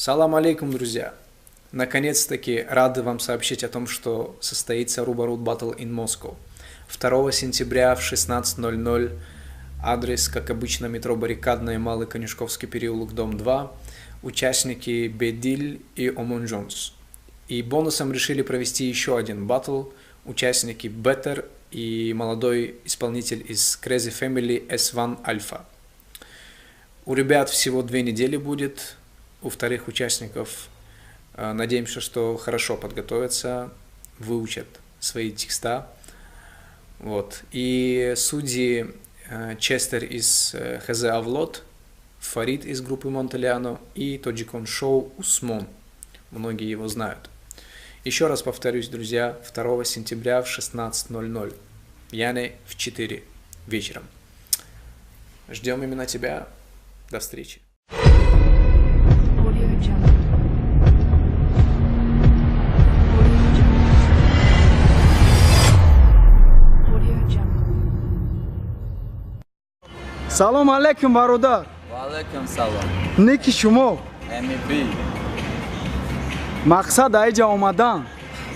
Салам алейкум, друзья! Наконец-таки рады вам сообщить о том, что состоится Рубарут Battle in Moscow. 2 сентября в 16:00. Адрес, как обычно, метро Баррикадная, Малый Конюшковский переулок, дом 2. Участники Бедиль и Омон Джонс. И бонусом решили провести еще один батл. Участники Better и молодой исполнитель из Crazy Family S1 Alpha. У ребят всего 2 недели будет, у вторых участников надеемся, что хорошо подготовятся, выучат свои текста. Вот. И судьи Честер из ХЗ Авлот, Фарид из группы Монтелиано и Тоджикон Шоу Усмон. Многие его знают. Еще раз повторюсь, друзья, 2 сентября в 16:00, яъне в 4 вечером. Ждем именно тебя. До встречи. Audio Jungle. Audio Jungle. Audio Jungle. Салом алейкум, бародар. Ва алейкум салом. Ники шумо? MEB. Мақсад аиҷа омадан?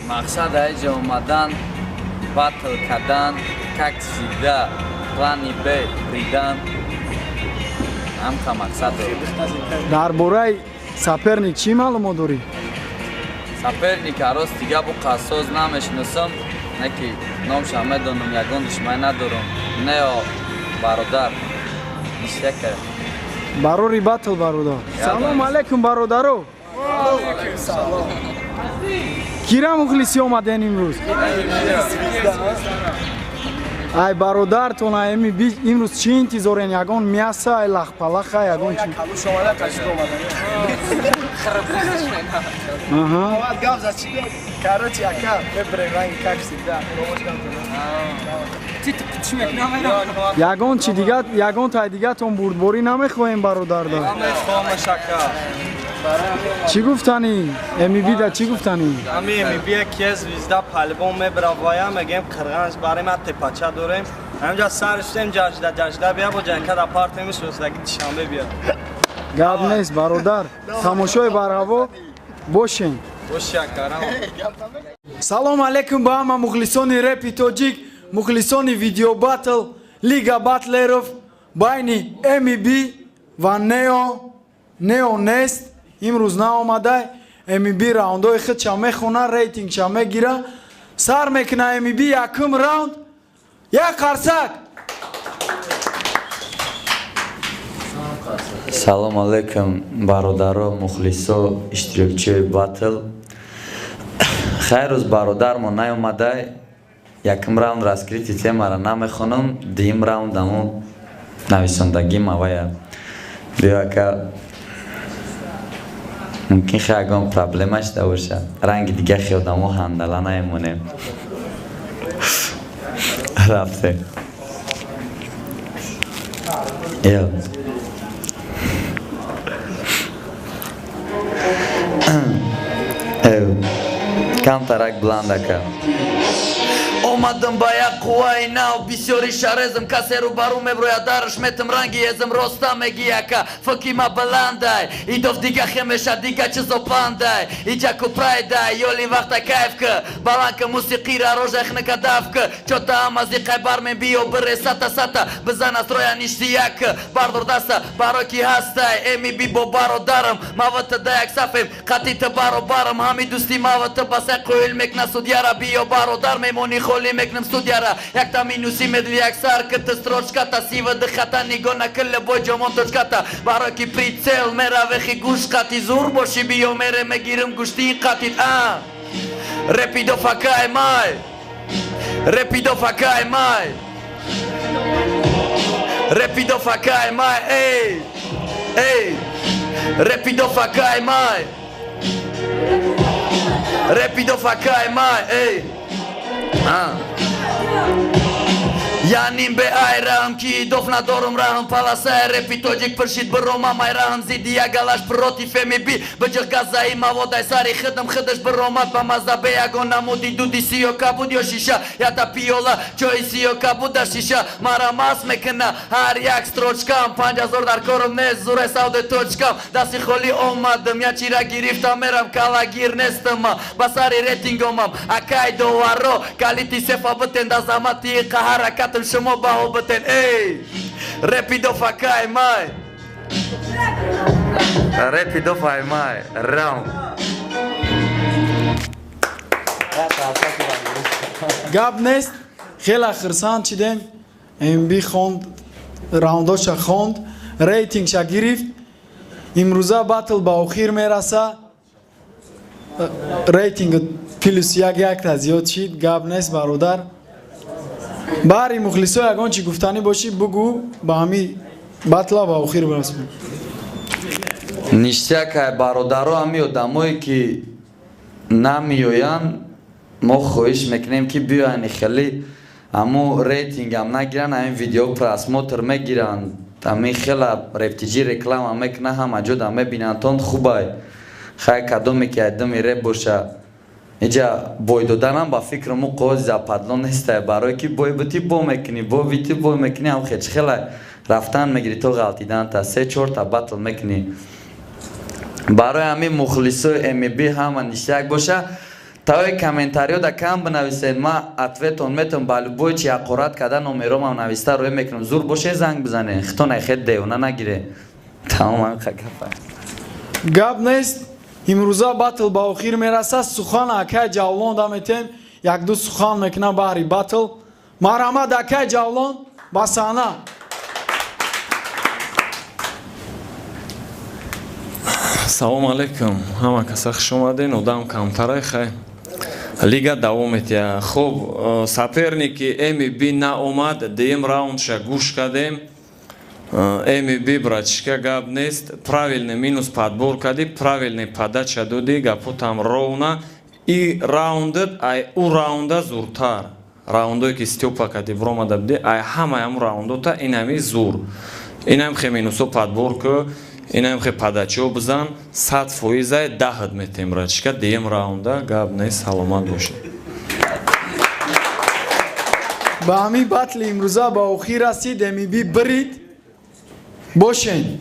Мақсад аиҷа омадан, батл кардан, как всегда, плани Б придан. Ҳамқа мақсад дорам. Дар бораи соперник чӣ маълумот дорӣ? Соперник рост дига бу қассоз намешиносам, не ки номша медонам, ягон душман надорам. Нео бародар. Ништяка. Барори батл, бародар. Салом алейкум, бародаро. Кира мухлисӣ омаден имрӯз? Ай бародартон, ай эми би имрӯз чӣ интизорен? Ягон мяса, ай лахпалаха, ягон чӣ? Аҳа. Короче, ака, мебрем ранги, как всегда. Ягон чи дига, ягон тай дигатон бурдборӣ намехоҳем, бародарда? Чӣ гуфтанӣ? Эмибида чӣ гуфтанӣ? Ами МБ ки звезда по-любому мебра вая, мегем қирғанш барем, ҳатто пача дорем. Ҳамҷа сар шудем, ҷажда ҷажда бия бо ҷанка да партем шустаги дишанбе бия. Гап нест, бародар. Тамошои барҳаво бошем. Боши, акарам. Салом алейкум ба ҳама мухлисони репи тоҷик, мухлисони видеобатл, Лига Батлеров байни MEB ва Нео. Нео нест, имрӯз наомадай. MEB раундҳои худша мехона, рейтингша мегира. Сар мекуна MEB якум раунд. Як қарсак! Салом алейкум, бародаро, мухлисо, иштирокчиёи батл. Хайр, рӯз бародармо наомадай. Якум раунд раскрытие темара намехонам, дуюм раунд аму нависондагӣ мавая. Биё, ака, мумкин хе ягон проблема шуда боша. Ранги дига хе одамо ҳандала наемонем. Рафте. Ё. Эв. Камтарак буланд, ака. Омадам ба як қувваи нав, бисёри шарезм, касе рӯбарӯ меброяд, дарш метам ранги езм, роста меги, ака, фикима баландай, идов дига хемеша, дига чизо пандай, иҷаку прайдай, ёли вақта кайф ка, баланка мусиқира рожа хнака давка, чота амази қайбар мен биё бире сата сата, бизан аз роя ништияк, бардор даста, барои ки ҳастай, эми би бо бародарам, мавата да як сафем, қатита баробарам, ҳами дӯсти мавата басай қоил мекна судяра, биё бародар мемони холи мекнам студияра, якта минуси медли як сар ката строчката сива дихата нигоҳ накиле бой ҷомон точката, барои ки прицел меравехи гӯш қати зур боши биё мере мегирим гӯшти қатит а репидо факай май репидо факай май репидо факай май эй эй репидо факай май репидо факай май эй. Яним бе айраҳм ки идоф надорум раҳм паласаи репи тоҷик пиршид биромам айраҳм зидди ягалаш против МБ биҷиқ газаи маводай сари хидм хидаш биромад ба маза бе ягон намуди дуди сиё кабуд ё шиша ята пиёла ҷои сиё кабуда шиша мара мас мекуна ҳар як строчкам 5000 дар корум нест зуре савде точкам дасти холӣ омадам я чира гирифтам мерам калагир нестама ба сари рейтинг омам акай доваро калити сефа битен да замати ҳаракатам шумо баҳо битен. Эй репидо факай май репидо фай май раунд. Гап нест, хеле хурсанд шидем. МБ хонд, раундоша хонд, рейтингша гирифт. Имрӯза батл ба охир мераса. Рейтинг плюс як якта зиёд шид. Гап нест бародар. Баҳри мухлисо ягон чӣ гуфтанӣ бошӣ бугӯ, ба ҳами батла ба охир бирасонем. Ништякай бародаро, ҳами одамое ки намеоянд, мо хоҳиш мекунем ки биёянд хеле аммо рейтингам нагиранд, ҳамин видео просмотр мегиранд, ҳамин хела рептиҷи реклама мекунанд, ҳама ҷода мебинанд, тон хубай. Хай кадоме ки айдами реп боша иҷа бой доданам ба фикру мо қози западлон нестай, барое ки бой бити бо мекунӣ, бо бити бой мекунӣ, ҳам хеч хела рафтан мегирӣ то ғалтиданта 3-4 та батл мекунӣ. Барои ҳамин мухлисои МБ ҳама ништяк боша. Таои комментариё да кам бинависед, ма ответон метам ба любой чи ҳақорат карда номеромам нависта рӯй мекунам. Зур боше занг бизане, хитон айхет девона нагире. Тамом ҳамин гапа. Гап нест, имрӯза батл ба охир мерасад. Сухан акай Ҷавлон даметем, якду сухан мекунам баҳри батл. Марҳамат акай Ҷавлон ба саҳна. Салом алейкум, ҳама каса хуш омаден. Одам камтарай, хай лига давом метиҳад. Хуб, соперники МБ наомад, дуюм раундша гӯш кардем. МБ братишка гап нест, правильный минус подбор кардӣ, правильный подача додӣ, гапотам ровна. И раундат ай ӯ раунда зуртар. Раундое ки Стёпа кардӣ биромада будӣ, ай ҳамаи ҳамун раундота инами зур. Инам хе минусо подбор ку, инам хе подачао бизан, 100% даҳат метем братишка, дуюм раунда гап нест, саломат бошед. Ба ҳамин батли имрӯза ба охир расид. МБ бирид. Бошен.